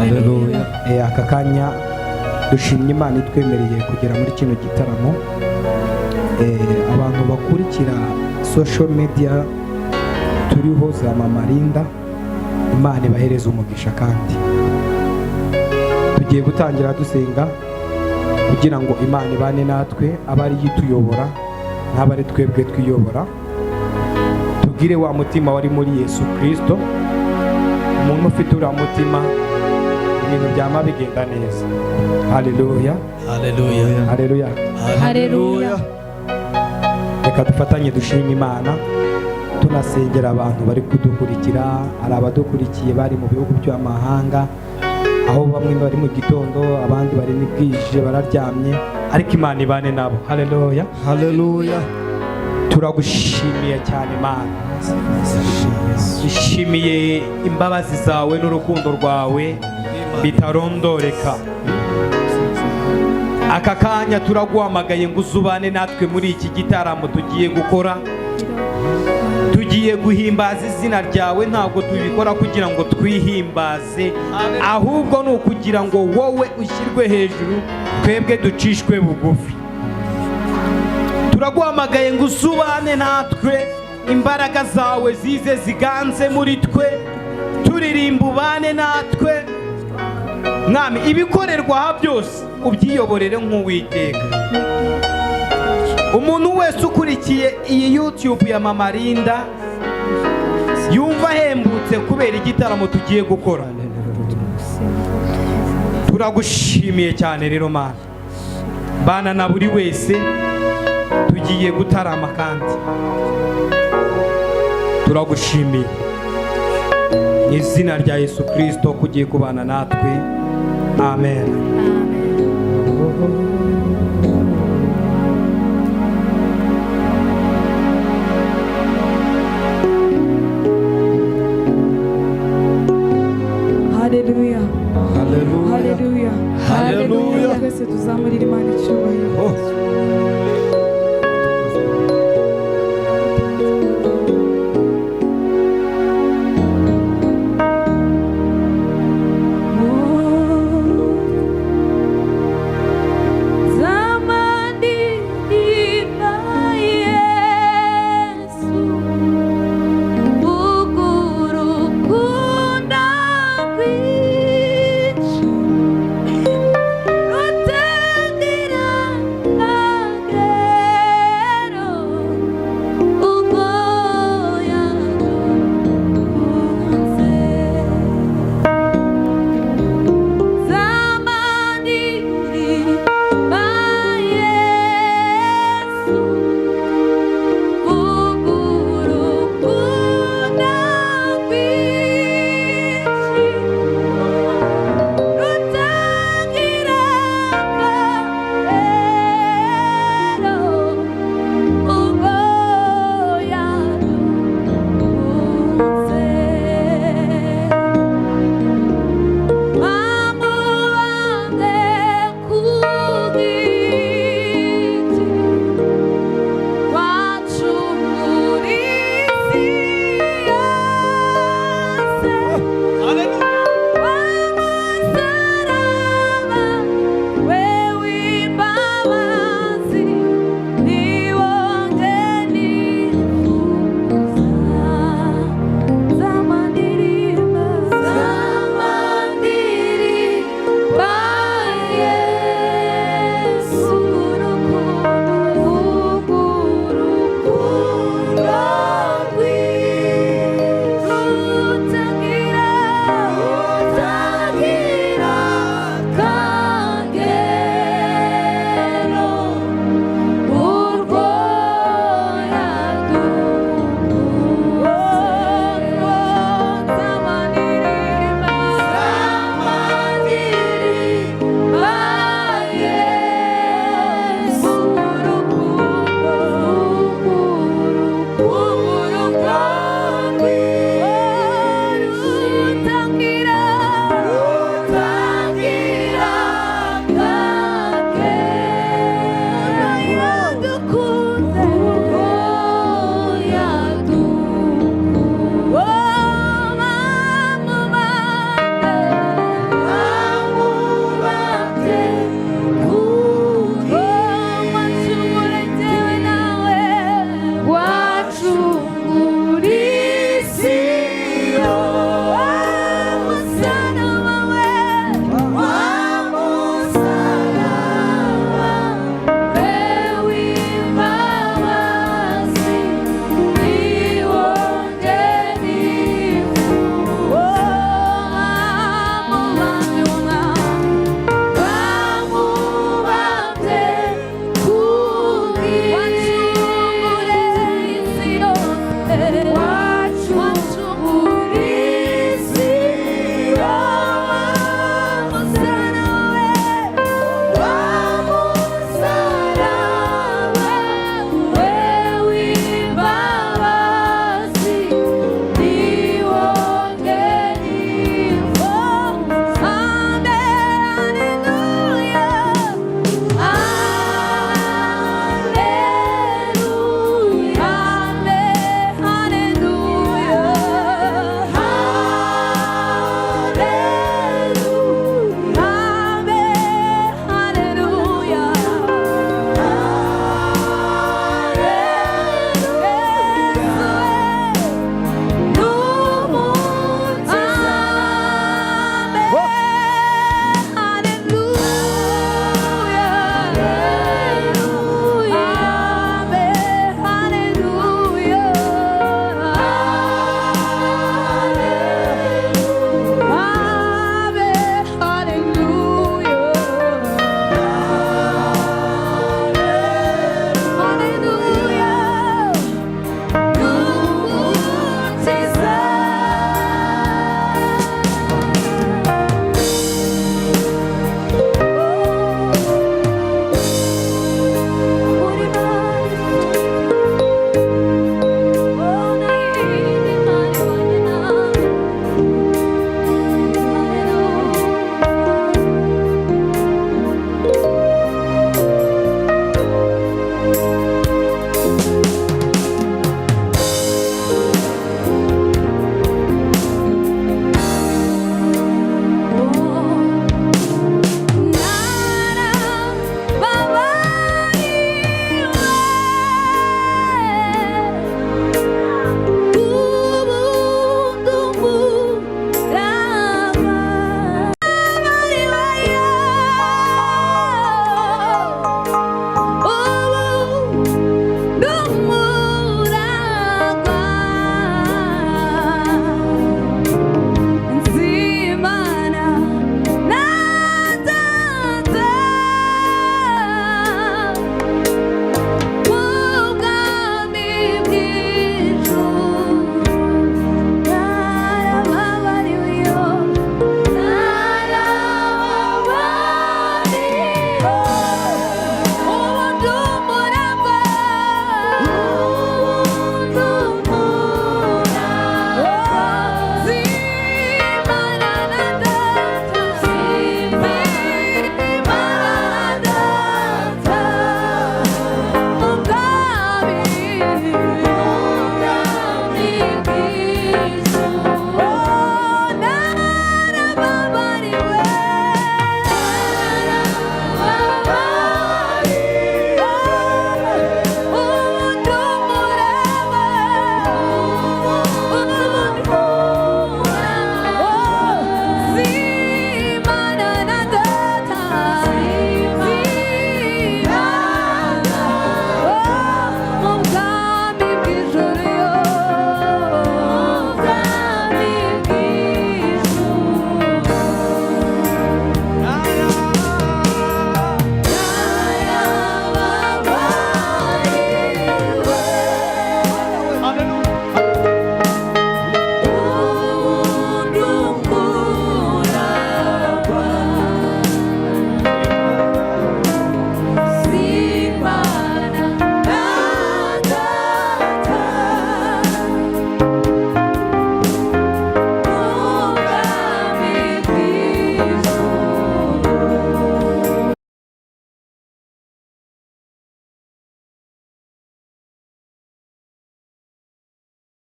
Haleluya. Aka kanya dushimye Imana itwemereye kugera muri kino gitaramo. Abantu bakurikira social media turiho za Mama Linda, Imana ibahereza umugisha. Kandi tugiye gutangira dusenga kugira ngo Imana ibane natwe, abe ari yo ituyobora ntabe ari twebwe twiyobora. Tugire wa mutima wari muri Yesu Kirisito. Umuntu ufite uriya mutima, ibintu byama bigenda neza. Haleluya. Haleluya. Haleluya. Haleluya. Reka dufatanye dushima Imana, tunasengera abantu bari kudukurikira. Hari abadukurikiye bari mu bihugu by'amahanga, aho bamwe bari mu gitondo, abandi bari ni bwije bararyamye, ariko Imana ibane nabo. Haleluya. Haleluya. Turagushimiye cyane Imana, dushimiye imbabazi zawe n'urukundo rwawe bitarondoreka. Aka kanya turaguhamagaye ngo uzubane natwe muri iki gitaramo tugiye gukora. Tugiye guhimbaza izina ryawe. Ntabwo tubikora kugira ngo twihimbaze, ahubwo ni ukugira ngo wowe ushyirwe hejuru, twebwe ducishwe bugufi. Turaguhamagaye ngo usubane natwe, imbaraga zawe zize ziganze muri twe, turirimba ubane natwe Mwami. Ibikorerwa aha byose ubyiyoborere nk'Uwiteka. Umuntu wese ukurikiye iyi YouTube ya Mama Linda yumva ahembutse kubera igitaramo tugiye gukora. Turagushimiye cyane rero Mana, bana na buri wese. Tugiye gutarama kandi turagushimiye mu izina rya Yesu Kirisito ko ugiye kubana natwe. Amen. Haleluya. Haleluya. Haleluya. Haleluya. Twese tuzamurira